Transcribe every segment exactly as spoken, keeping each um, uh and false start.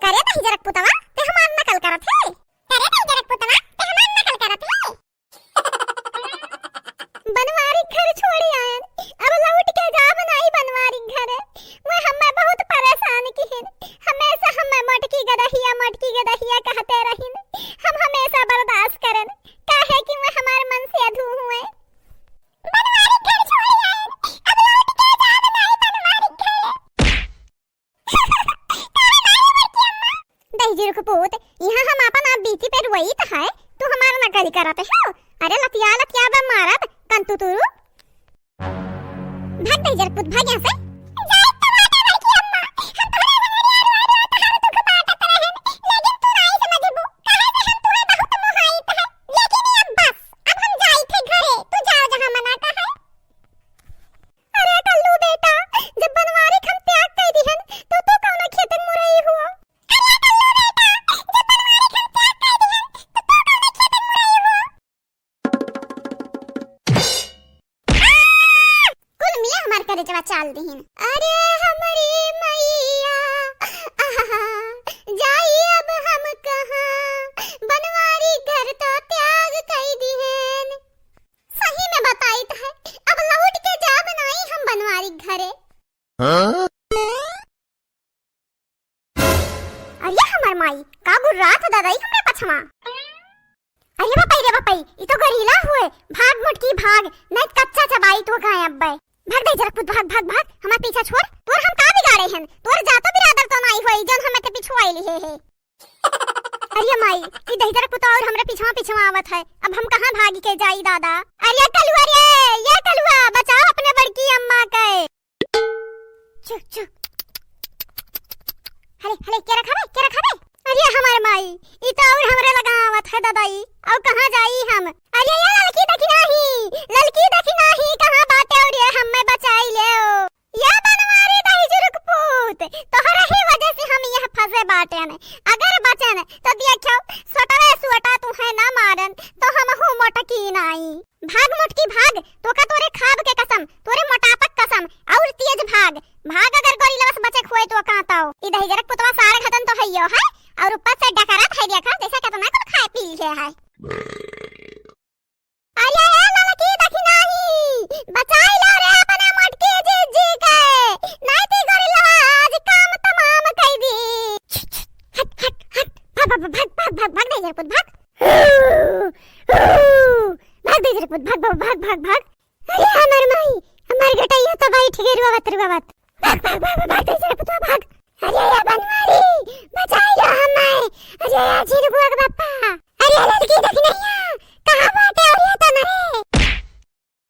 करे दहिजरक पुतवा, ते हमार नकल करत है। करे दहिजरक पुतवा, ते हमार नकल करत है। बनवारी घर छोड़ी आयन, अब लौट के जाब नाई बनवारी घरे। वह हमें बहुत परेशान किहिन, हमेशा हमें मोटकी गदहिया, मोटकी गदहिया कहते रहिन। हम हमेशा बर्दाश्त करन, काहे कि वह हमार मन से अधू हुए। बनवारी घर छोड़ी आयन, अब लौट के जाब नाई बनवारी घरे। दहिजरक पूत, यहाँ हम आपन आप बीती पे रोइत है, तू हमार नकल करत हो। अरे लतिया लतिया बा मारब, कंतू तुरु। भाग दहिजरक पूत, भाग यहाँ से। जाइत तो बाटे बड़की अम्मा, हम तोहरे संगे रोई रोई तोहार दुख बाँटत रहेन, लेकिन तू नाई समझबू, काहे से हम तोहे बहुत मोहाइत है, लेकिन अब बस, अब हम जाइत है घरे, तू जाओ जहाँ मना कहे। अरे कल्लू बेटा, जब बनवारी हम त्याग कइ दिहन, तो तू कौनो खेत मुरई हुआ? अरे कल्लू बेटा, जब बनवारी हम त्याग कइ दिहन, तो तू कौनो खेत मुरई हुआ? आ! कुल मिया हमार करेजवा चाल दिहिन। अरे हमरी मैया, आहा, जाई अब हम कहाँ? बनवारी घर तो त्याग कइ दिहन। सही में बताइत है, अब लौट के जाब नाई हम बनवारी घरे। हाँ? अरे हमार माई, का गुर्रात दादाई हमरे पछवा? अरे बापई रे बापई, ई तो गोरिल्ला हुए, भाग मोटकी भाग, नहीं कच्चा चबाई तो गायब बे। भाग दहिजरक पूत, भाग, भाग, भाग, हमार पीछा छोड़, तोर हम का बिगाड़े हन, तोर जातो बिरादर तो नाई होई, जौन हमें ते पिछुआई लिहे है। अरे माई, ई दहिजरक पुतवा और हमरे पिछवा पिछवा आवत है। अब हम कहाँ भागी के जाई दादा? अरे कलुआ रे, ये कलुआ, बचाओ अपने बड़की अम्मा के। चुप, चुप। हले, हले, के रखावे, के रखावे? अरे हमार माई, ई तो और हमरे लगा आवत है दादाई। और कहाँ जाई हम? अरे ये ललकी देखी नाही, ललकी देखी नाही, कहाँ बाटे और ये हमें बचाई ले। या बनवारी दहिजरक पूत, तोहरा ही वजह से हम यह फंसे बाटेन। अगर बचेन, तो देखो, सोटवे सोटा तुहे ना मारन, तो हमहू मोटकी नाई। भाग मोटकी भाग, तोका तोरे खाब के कसम, तोरे मोटापक कसम, और तेज भाग। भाग अगर गोरिल्लवा से बचे खोए तो का ताओ। ई दहिजरक पुतवा सार घतन तो हइयो है, और ऊपर से डकरत है, देखा, जैसे कितना कुल खाए पी लिए है। अरे ए ललकी दखिनाही, बचाई लो रे अपने मोटकी जिज्जी के, नाई ती गोरिल्लवा आज काम तमाम कई दी। हट, हट, हट, भाग, भाग, भाग, भाग, भाग, भाग, दहिजरक पूत, भाग। भाग, दहिजरक पूत, भाग, भाग, भाग, भाग, भाग। अरे हमार माई, हमार गटैया तो बैठ गई रुआवत, रुआवत। भाग, भाग, भाग, भाग, भाग, दहिजरक पुतवा, भाग। अरे या बनवारी, बचाई लो हमें। अरे या झिरगुआ के बापा। अरे ललकी दखिनैया, कहाँ बाटे और ये तो मरे।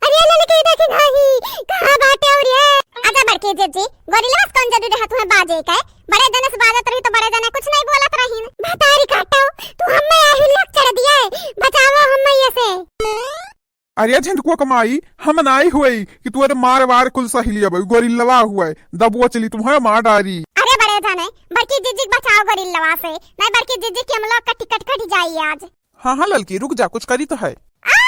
अरे ललकी दखिनैया, कहाँ बाटे और ये। आजा बड़की जिज्जी, गोरिल्लवा से कौन जरूरी है तुम्हें बाजे के? बड़े जने से बाजत रही तो बड़े जने कुछ नहीं बोलत रहीन। भतारी काटो, तू हमें यही लग चढ़ दिए, बचाओ हमें ये से। अरे झिंटकुआ क माई, हम नाई हुई कि तोरे मार वार कुल सही लिया बई, गोरिल्लवा हुए, दबुआ चली तुम्हें मार डारी। अरे बड़े जाने, बड़की जिज्जी क बचाओ गोरिल्लवा से, नहीं बड़की जिज्जी की हम लोग का टिकट कट जाई आज। हाँ, हाँ ललकी, रुक जा, कुछ करी तो है। आ!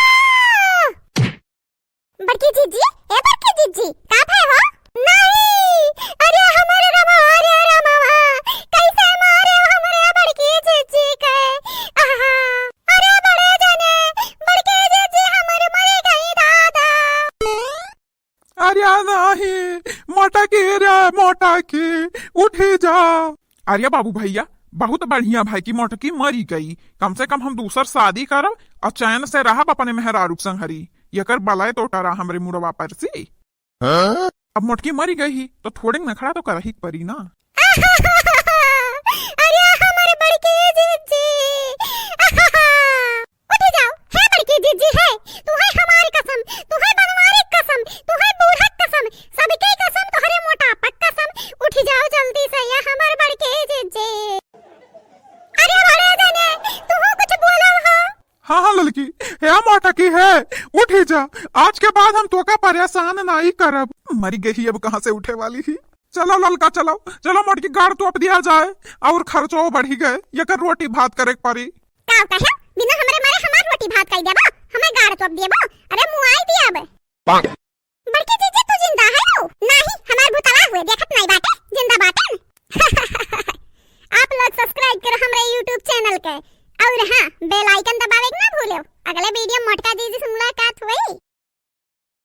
बड़की जिज्जी, ए बड़की जिज्जी, का भय हो? नहीं, अरे हमारे रामा, अरे रामा, कैसे मारे हमरे बड़की जिज्जी के? आहा, अरे बड़े जाने, बड़की जिज्जी हमरे मर गई दादा। अरे नाही, मोटकी रे मोटकी, उठी जा। अरे बाबू भैया, बहुत बढ़िया भाई की मोटकी मरी गई। कम से कम हम दूसर शादी करब और चैन से रहब अपने मेहरारू के संघरी। यकर बलय तो टरा हमरे मुड़वा पर से। हाँ? अब मोटकी मरी गई ही, तो थोड़े नखड़ा तो करही के परी ना। अरे हमारे बड़की जिज्जी। उठी जाओ, हे बड़की जिज्जी, हे, तुहे हमारी कसम, तुहे बनवारी कसम, तुहे बूढ़ा कसम, सबके कसम, तोहरे मोटापा कसम, उठी जाओ जल्दी से, या हमारे बड़की जिज्जी। अरे बड़े जाने, तुहू कुछ बोलो हो। हाँ, हाँ ललकी, हे मोटकी हे, उठी जा, आज के बाद हम तोका परेशान नाई करब। मरी गई, अब कहाँ से उठे वाली ही। चलो ललका, चलो, चलो मोटकी गाड़ तोप दिया जाए, और खर्चो बढ़ी गए, यकर रोटी भात करे के परी। का कहे? बिना हमरे मारे हमार रोटी भात कई देबो, हमें गाड़ तोप देबो, अरे मुआई दिया अब। बड़की जिज्जी तू जिंदा है हो? नाही, हमार भूतवा हुए देखत नहीं बाटे, जिंदा बाटे। आप लोग से channel के। और हाँ, bell icon दबावे के ना भूलेव। अगले video में मोटका जीजी से मुलाकात हुई।